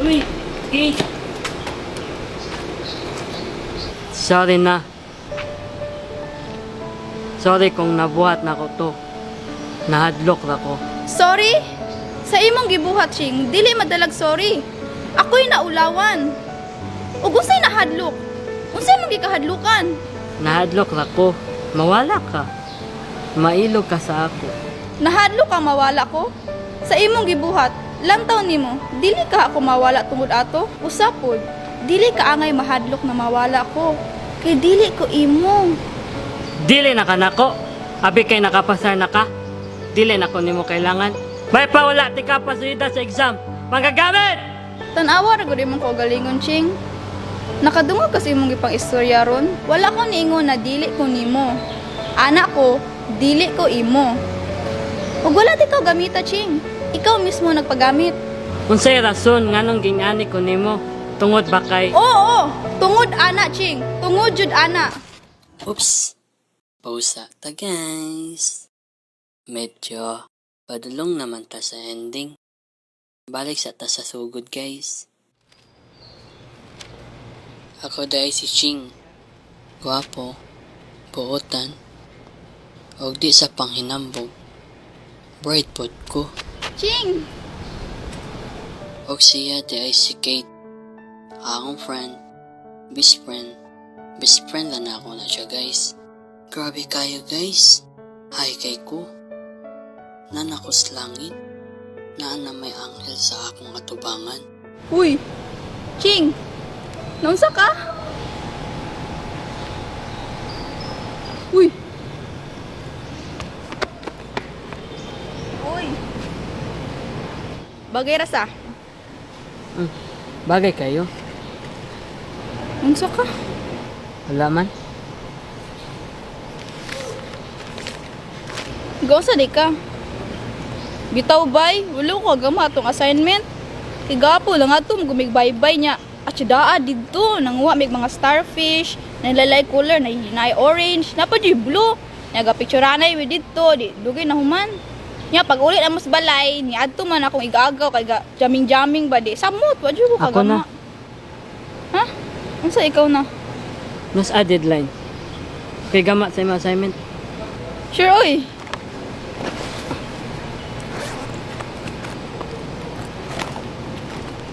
Uy, Kate. Sorry na. Sorry kung nabuhat na ko to. Nahadlok ra ko. Sorry? Sa imong gibuhat, Ching, dili madalag sorry. Ako'y naulawan. Ug unsay nahadlok? Unsay mong gikahadlukan? Nahadlok ra ko. Mawala ka. Mailog ka sa ako. Nahadlok ka mawala ko? Sa imong gibuhat, lantaw nimo, dili ka ako mawala tungod ato. Usa pod, dili ka angay mahadlok na mawala ko. Kay dili ko imo. Dili na ka nako. Abi kay nakapasar na ka. Dili na ko nimo kailangan. May pawala ti ka pasulida sa exam. Manggagamit! Tan-awa ra gud imong kaugalingon, Ching. Nakadungog kasi imong gipang istorya ron. Wala ko niingon na dili ko nimo. Anak ko, dili ko imo. Ug wala di ka gamita, Ching. Ikaw mismo nagpagamit. Unsay rason nganong gingani ko nimo? Tungod ba kay Oo, tungod ana, Ching. Tungod jud ana. Oops! Pausa ta, guys. Medyo padulong naman ta sa ending. Balik sa ta sa sugod, guys. Ako dahil si Ching. Gwapo, buotan, og di sa panghinambog. Bright pod ko. Ching, Og siya di ay si Kate. Akong friend, best friend. Best friend na ako na siya, guys. Grabe kayo, guys. Hi kay ko. Nanakos langit. Naa na may anghel sa akong atubangan. Uy! Ching! Naunsa ka? Uy! Uy! Bagay ra sa. Bagay kayo. Unsa ka? Wala man. Gausa di ka. Bitaw bay, wala ko gama atong assignment. Kigapo lang ato gumig bye-bye niya. At daa didto nanguha mig mga starfish, nalalay color, na naay orange, napa jud blue. Naga pictureanay mi didto, di dugay na human. Nya pag uli na mo sa balay, ni adto man akong igaagaw kay ga jamming-jamming ba di. Samot wa jud ko Ako kagama. na. Ha? Unsa ikaw na? Nas a deadline. Kay gama sa imong assignment. Sure oy.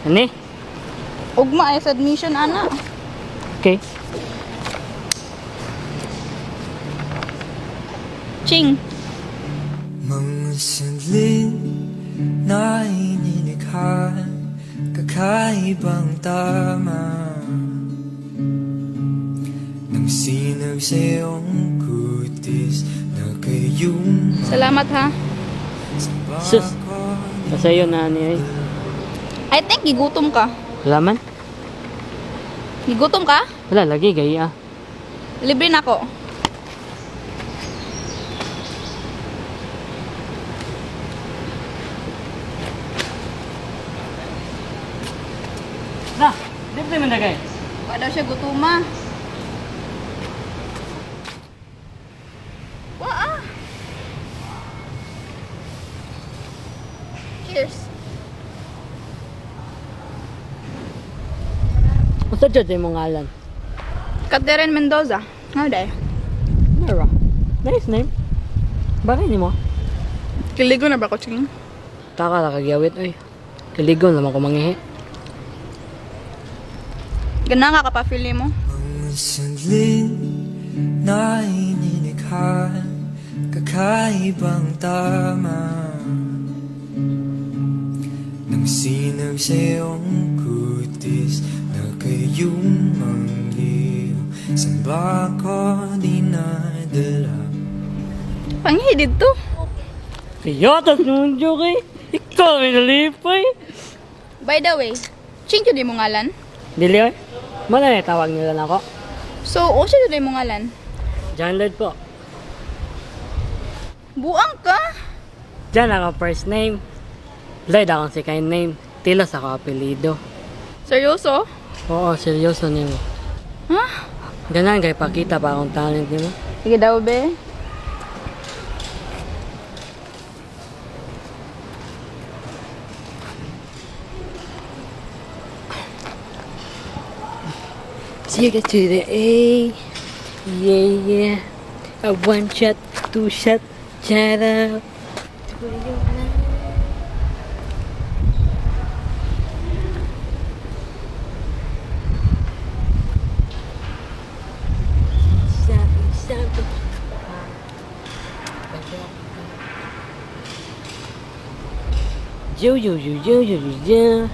Ani? Ugma ay sa admission ana. Okay. Ching. Mga sandling na inilikha, kakaibang tama ng sinag sa iyong kutis na kayong Salamat ha. Sus. Kasayo na ani ay. I think gigutom ka. Wala man. Gigutom ka? Wala lagi gay ah. Libre na ako. Na, libre man dagay. Wa daw siya gutuma. Wa ah. Cheers. Unsa jud imong ngalan? Catherine Mendoza. Nga day. Nara. Nice name. Bagay nimo. Kiligo na ba ko, Ching? Taka ra kagyawit oy. Kiligon naman ko mangihi. Gana nga ka pa feel mo. Mga sandling na inilikha, kakaibang tama ng sinag sa iyong kutis na kayong mangliw. Saan ba ako dinadala? Panghi dito. Kaya tas nung joke eh. Ikaw may nalipay. By the way, Ching jud mo ngalan? Dili oy. Mo na tawag nila nako. So, usa jud mo ngalan? John Lloyd po. Buang ka. John ako first name. Lloyd akong second name. Tilos ako apelyido. Seryoso? Oo, seryoso nimo. Ha? Ganan kay pakita pa akong talent nimo. Sige daw, be. You get to the A. Yeah. A one shot, two shot, shut up. Yo yo yo yo yo yo yo.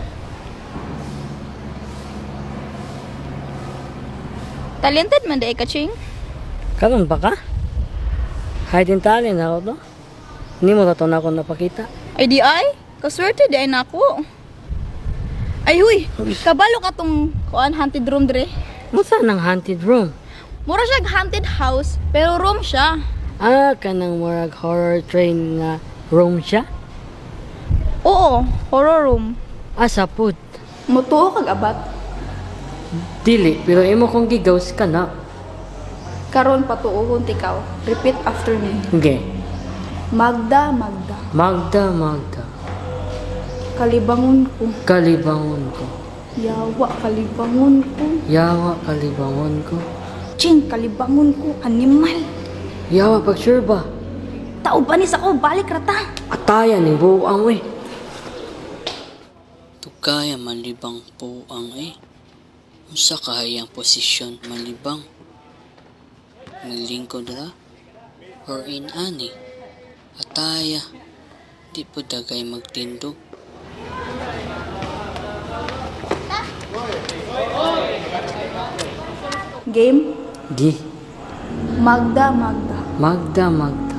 Talented man day ka, Ching. Karon ba ka? Hiding talent ako to. Hindi mo to na ako napakita. Ay di ay, kaswerte di ay nako. Ay huy, kabalo ka tong kuan haunted room dre. Musa nang haunted room? Mura siya haunted house, pero room siya. Ah, kanang murag horror train nga room siya? Oo, horror room. Ah, sapod. Mutuo kag abat. Dili, pero imo kong gigaws ka na. Karon patuohon tikaw. Repeat after me. Okay. Magda, Magda. Magda, Magda. Kalibangon ko. Kalibangon ko. Yawa, kalibangon ko. Yawa, kalibangon ko. Ching, kalibangon ko. Animal. Yawa, pag sure ba? Tao ba ni sa ko? Balik rata. Atayan, ni buang we. Tugkaya manlibang puang eh. Unsa kahayang posisyon manlibang? Maglingkod ra? Or in ani? Ataya, di po dagay magtindog. Game. Gi. Magda, Magda. Magda, Magda.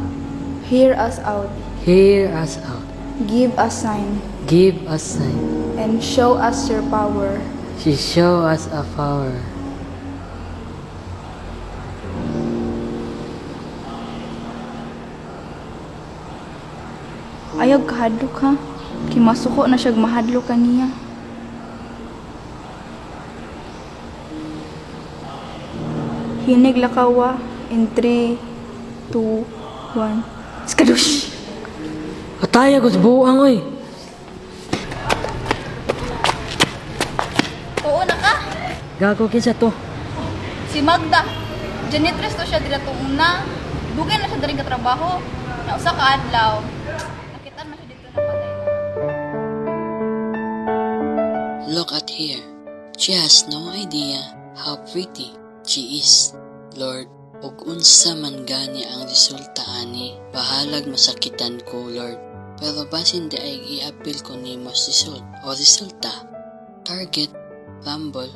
Hear us out. Hear us out. Give us sign. Give us sign. And show us your power. She show us a power. Ayaw kahadlok ha. Kimasuko na siyag mahadlok kaniya. Hinig lakawa in 3, 2, 1. Skadush! Ataya, kus buang oy. Oo na ka! Gago kinsa to. Si Magda. Janitress to siya dira tong una. Dugay na siya diri katrabaho. Na usa ka adlaw. Nakita man siya dito na patay na. Look at here. She has no idea how pretty she is. Lord, ug unsa man gani ang resulta ani, bahalag masakitan ko, Lord. Pero basin di ay giapil ko nimo si result o resulta. Target, Rumble,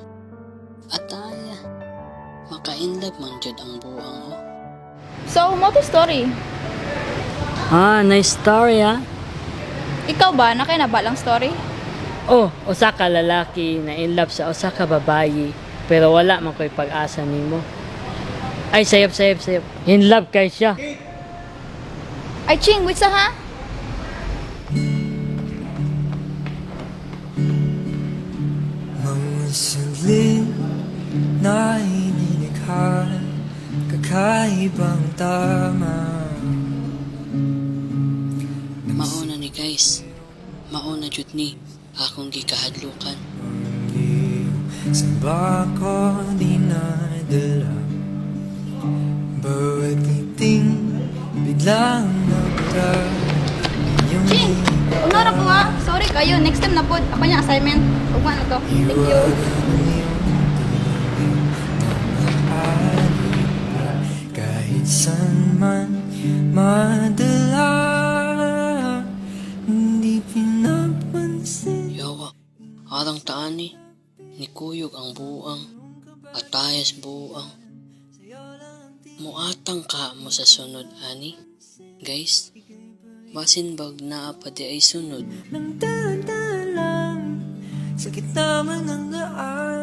ataya. Makainlove man jud ang buang o. So, mo to story. Ah, nice story ah. Ikaw ba nakay na ba lang story? Oh, usa ka lalaki na in love sa usa ka babayi pero wala man ko'y pag-asa nimo. Ay, sayop, sayop, sayop. In love kay siya. Ay Ching, wait sa ha. Mga saglit na inilikha, kakaibang tama. Mauna ni guys. Mauna jud ni akong gikahadlukan. Saan ba ako dinadala? Bawat ngiting biglang nabura. Iyong Ching, unora ko ha. Sorry kayo. Next time na pod. Ako niya assignment. Ugma na to. Thank you. Iwanan iyong tingin ng alipra. Kahit saan man madala, hindi pinapansin. Yawa, arang taani, nikuyog ang buang, atayas buang. Muatang ka mo sa sunod ani, guys. Basin bag naa pa di ay sunod. Nang dahan-dahan lang, sa gitna man ng daan.